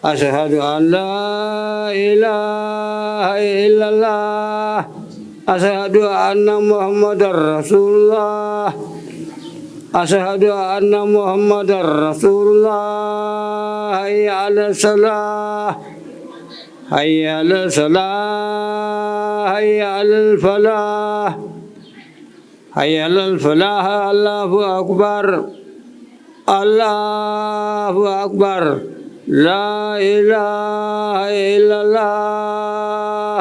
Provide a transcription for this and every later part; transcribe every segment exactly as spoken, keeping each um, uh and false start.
أشهد أن لا إله إلا الله. أشهد أن محمدا رسول الله. أشهد أن محمدا رسول الله. حي على الصلاة. حي على الصلاة. حي على الفلاح. حي على الفلاح. الله أكبر. الله أكبر. لا إله إلا الله.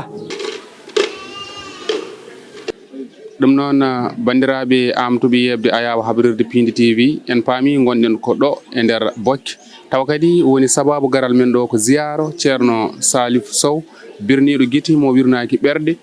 Ɗum noon, banndiraaɓe aamtuɓe yeeɓde ayaawo habrirde Piindi T V, en paami ngonɗen ko ɗo e nder Bokke. Tawa kadi woni sabaabu garal men ɗo ko ziyaaro Ceerno Salif Sow, birniiɗo gite mo wirnaaki ɓerɗe.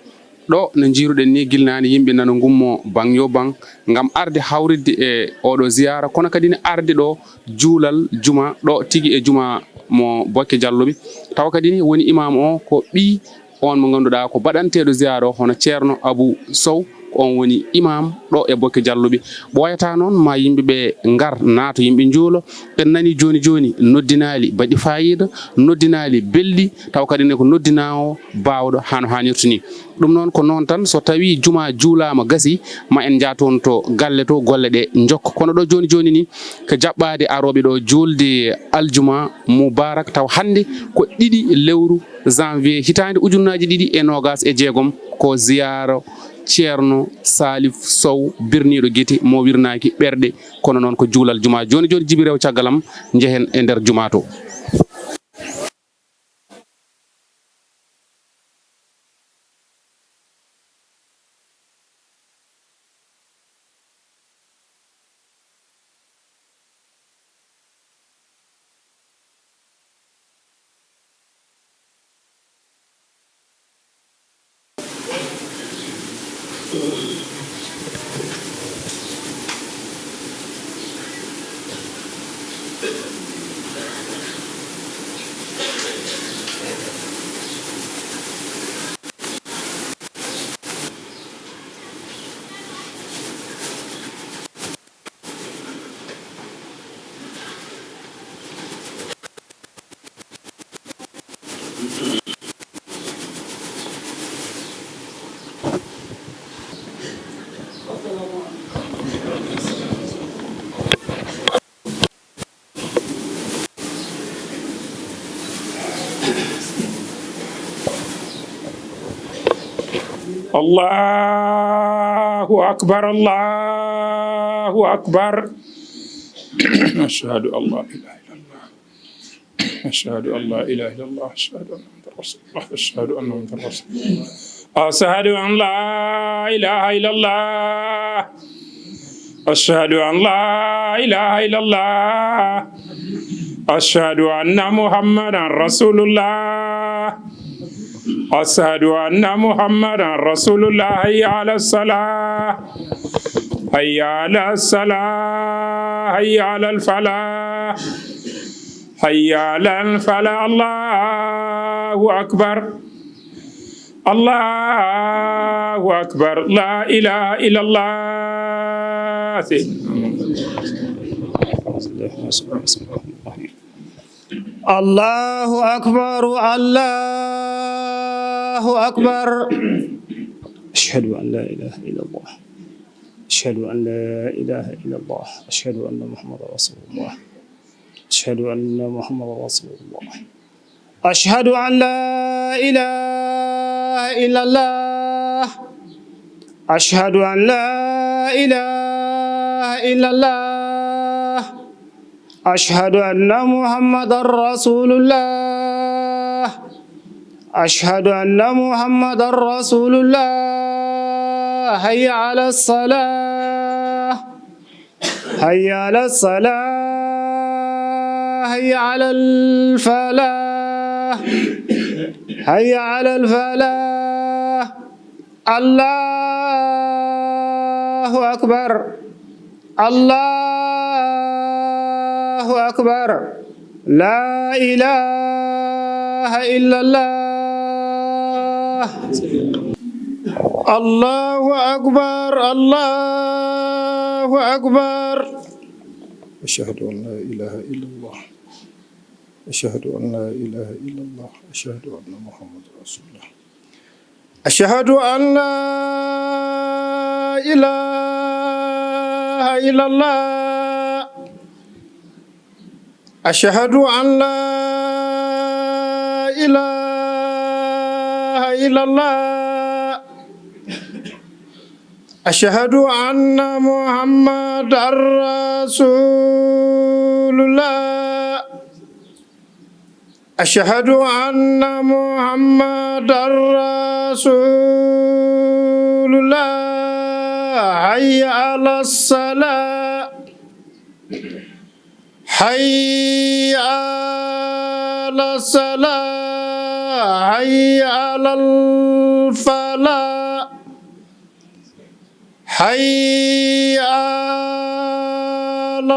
Ɗo no njiiruɗen ni, gilnaani yimɓe nana ngummo baŋ yo baŋ ngam arde hawritde e oɗo ziyaara, kono kadi ne arde ɗo juulal juma ɗo tigi e juma mo Bokke Jalluɓe. Tawa kadi ne woni imam o ko ɓii on mo ngannduɗaa ko baɗanteeɗo ziyaara o, hono Ceerno Abu Sow, ko on woni imam ɗo e Bokke Jalluɓe. Ɓooyataa noon ma yimɓe ɓe ngar naato, yimɓe njuulo. En nani jooni jooni noddinaali baɗi faayiida, noddinaali belɗi, taw kadi ne ko noddinaawo baawɗo hano haanirta ni. Ɗum noon ko noon tan, so tawii jumaa juulaama gasii, ma en njah toon to galle to golle ɗe njokka. Kono ɗo jooni jooni ni, ko jaɓɓaade arooɓe ɗo juulde aljuma mubarak, taw hannde ko ɗiɗi lewru janvier hitaande ujunnaaji ɗiɗi e noogaas e jeegom, ko ziyaara Ceerno Salif Sow birniiɗo gite mo wirnaaki ɓerɗe. Kono noon ko juulal jumaa. Jooni jooni Jibi Rew caggal am, njehen e nder jumaa to. الله أكبر، الله أكبر. أشهد أن لا إله إلا الله. أشهد أن لا إله إلا الله. أشهد أن محمدا رسول الله. أشهد أن محمدا رسول الله. أشهد أن لا إله إلا الله. أشهد أن لا إله إلا الله. أشهد أن محمدا رسول الله. أشهد أن محمدا رسول الله. حي على الصلاة. حي على الصلاة. حي على الفلاح. حي على الفلاح. الله أكبر. الله أكبر. لا إله إلا الله. الله أكبر، الله أكبر. أشهد أن لا إله إلا الله. أشهد أن لا إله إلا الله. أشهد أن محمدا رسول الله. أشهد أن محمدا رسول الله. أشهد أن لا إله إلا الله. أشهد أن لا إله إلا الله. أشهد أن محمدا رسول الله. أشهد أن محمدا رسول الله. حي على الصلاة. حي على الصلاة. حي على الفلاح. حي على الفلاح. الله أكبر. الله أكبر. لا إله إلا الله. الله أكبر. الله أكبر. أشهد أن لا إله إلا الله. أشهد أن لا إله إلا الله. أشهد أن محمدا رسول الله. أشهد أن لا إله إلا الله. أشهد أن لا إله إلا الله. أشهد أن محمدا رسول الله. أشهد أن محمدا رسول الله. حي على الصلاة. حي على الصلاة. حي على الفلاح. حي على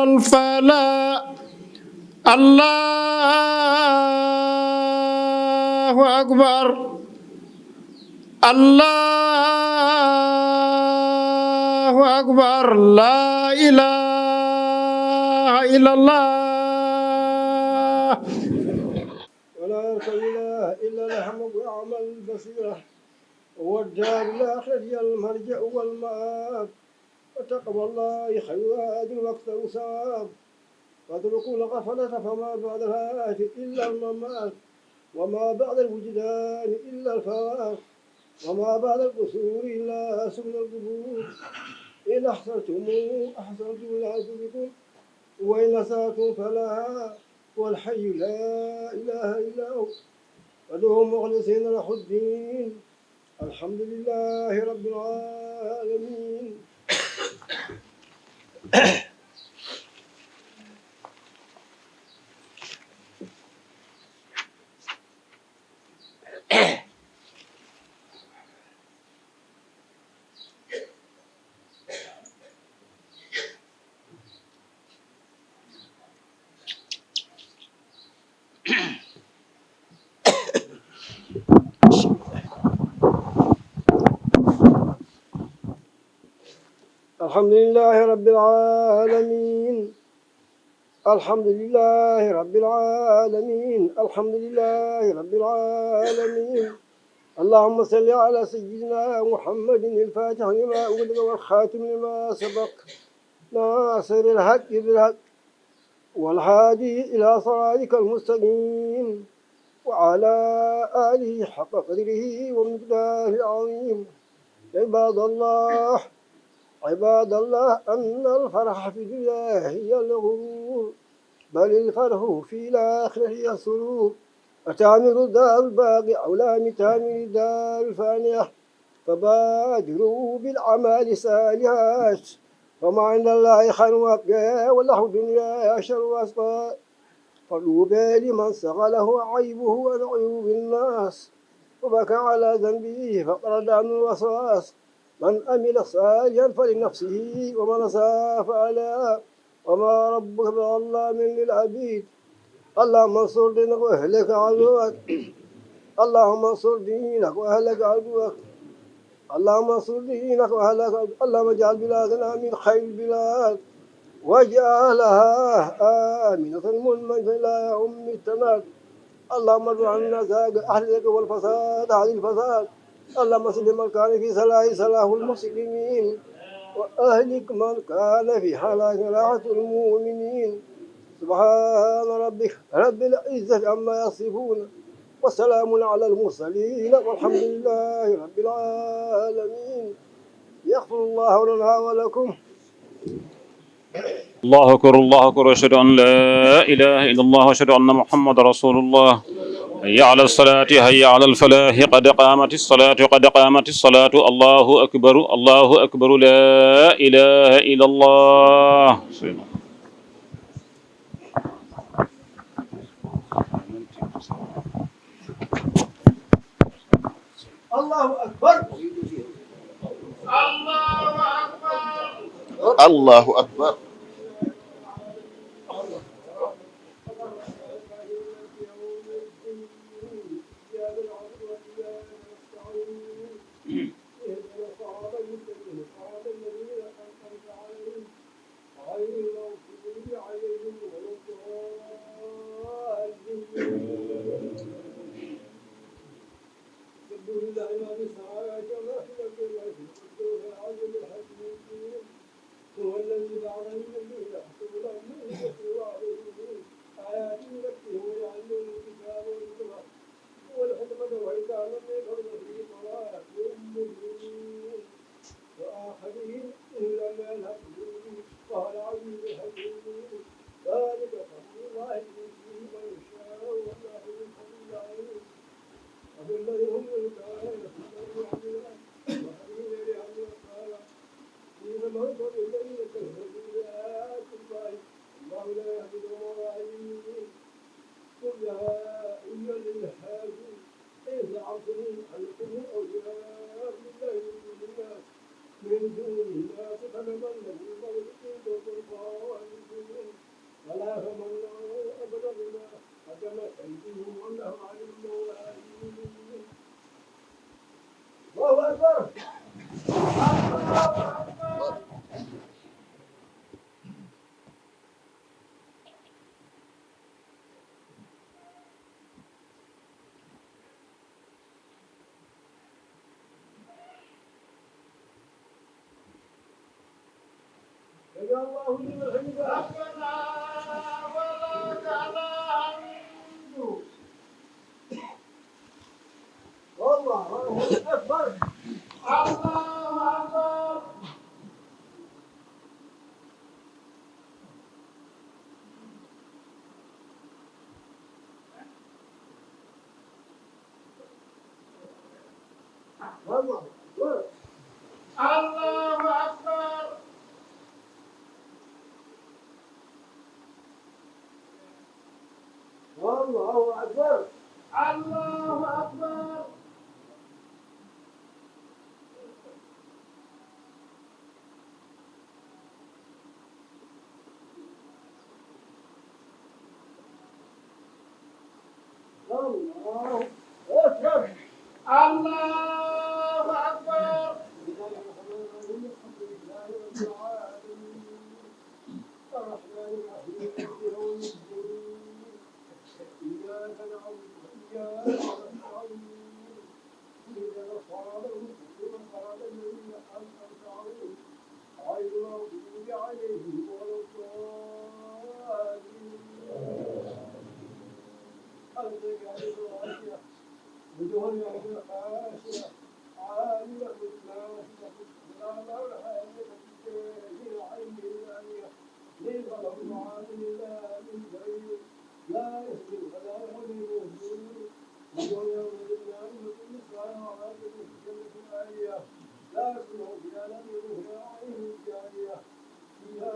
الفلاح. الله أكبر. الله أكبر. لا إله إلا الله. ولا يركب إلا الأعمى والأعمى البصيرة. والدار الآخرة هي المرجع والمآب. وتقوى الله خير زاد وأكثر ثواب. واتركوا الغفلة فما بعد الحياة إلا الممات. وما بعد الوجدان إلا الفوات. وما بعد القصور إلا سفن القبور. إن أحسنتم أحسنتم لأنفسكم وإن أسأتم فلها. هو الحي لا إله إلا هو. فادعوه مخلصين له الدين. الحمد لله رب العالمين. الحمد لله رب العالمين. الحمد لله رب العالمين. الحمد لله رب العالمين. اللهم صل على سيدنا محمد الفاتح لما أغلق والخاتم لما سبق ناصر الحق بالحق والهادي إلى صراطك المستقيم وعلى آله حق قدره ومقداره العظيم. عباد الله، عباد الله، إن الفرح في الدنيا هي الغرور، بل الفرح في الآخرة هي السرور. وتعمر دار الباقي أولى من تعمير دار الفانية. فبادروا بالأعمال الصالحات، فما عند الله خير وأبقى، ولحظ الدنيا شر وأشقى. فطوبى لمن شغله عيبه عن عيوب الناس، وبكى على ذنبه فطرد عنه الوسواس. من عمل صالحا فلنفسه، ومن أساء فعليها، وما ربك بظلام للعبيد. اللهم انصر دينك وأهلك عدوك. اللهم انصر دينك وأهلك عدوك. اللهم انصر دينك وأهلك. اللهم اجعل بلادنا من خير البلاد، واجعلها آمنة مطمئنة إلى يوم التناد. اللهم ادفع عنا أهل الزيغ والفساد، أهل الفساد. اللهم أصلح من كان في صلاح صلاح المسلمين، وأهلك من كان في هلاك راحة المؤمنين. سبحان ربك رب العزة عما يصفون، وسلام على المرسلين، والحمد لله رب العالمين. يغفر الله لنا ولكم. الله أكبر، الله أكبر، أشهد أن لا إله إلا الله، أشهد أن محمد رسول الله. حي على الصلاة، حي على الفلاح، قد قامت الصلاة، قد قامت الصلاة، الله أكبر، الله أكبر، لا إله إلا الله. الله أكبر. الله أكبر. الله أكبر. اهدنا الصراط المستقيم، صراط الذين أنعمت عليهم، غير المغضوب عليهم ولا الضالين. الذين يحسبون أنهم يقرؤون عليهم آيات ربهم ويعلمهم الكتاب والحكمة، والحكمة وإذا لم يكن فيه براءة مبين. وآخرين لما يلحقوا به وهو العزيز الحكيم. ذلك فضل الله يؤتيه من يشاء والله ذو الفضل العظيم. وفي الذين هم يلقون يحسبون أنهم يحسنون صنعا. بئس مثوى الذين كذبوا بآيات الله والله لا يهدي القوم الظالمين. قل يا أيها الذين هادوا إن زعمتم أنكم أولياء لله من دون الناس، من دون الناس فتمنوا الموت إن كنتم صادقين، ولا تتمنوه أبدا بما قدمت أيديكم والله عليم بالظالمين. الله أكبر. الله أكبر. سمع الله لمن حمده. ربنا ولك الحمد. الله أكبر. الله أكبر. الله أكبر. الله أكبر. الله أكبر. الله أكبر. الله أكبر. الله أكبر. الحمد لله رب العالمين. الرحمن الرحيم. مالك يوم الدين. إياك نعبد وإياك نستعين. اهدنا الصراط المستقيم، صراط الذين أنعمت عليهم، غير المغضوب عليهم ولا الضالين. ألم تر كيف فعل ربك بعاد إرم إرم قوم نوح وتلك القرون الذين أرسلنا فيهم الرسل بالبينات ويوم التقى الجمعان، عاملة ناصبة تصلى نارا حامية، تسقى من عين آنية، ليس لهم طعام إلا من ضريع، لا يسمن ولا يغني من جوع، وجوه يومئذ ناعمة للسعي راغبة في جنة عالية، لا يسمع فيها لغوا ولا عين جارية، فيها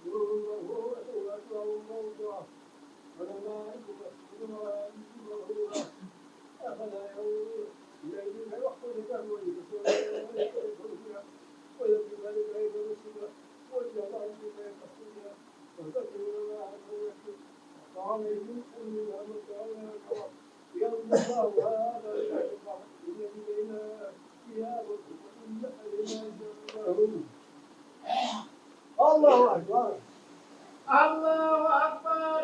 سرر مرفوعة وأكواب موضوعة، ونمارق مصفوفة وزرابي مبثوثة، أفلا ينظرون إلى الإبل كيف خلقت وإلى السماء كيف رفعت وإلى الجبال كيف نصبت وإلى الأرض كيف سطحت، فذكر إنما أنت مذكر، لست عليهم بمسيطر، إلا من تولى وكفر، فيمحق الله الآيات ويترك الحق الذي بينها فيها والحكمة إن علينا إلا ما يشاء. الله أكبر. الله أكبر.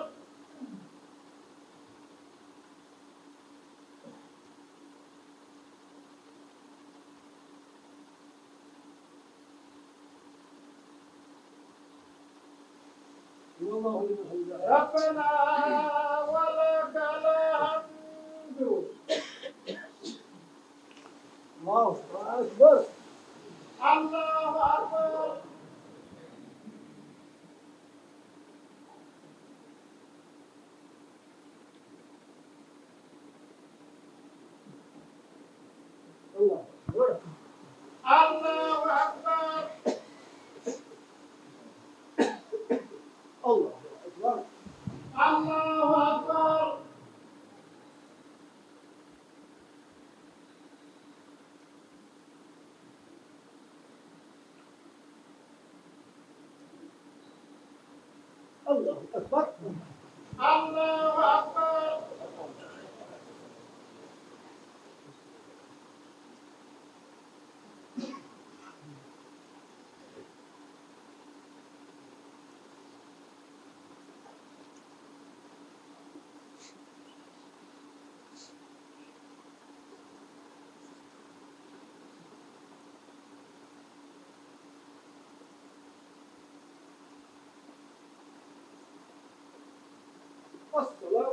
ربنا ولك الحمد. الله أكبر. الله أكبر. الله أكبر. الله أكبر. الله أكبر. الله أكبر. الله أكبر. الله أكبر.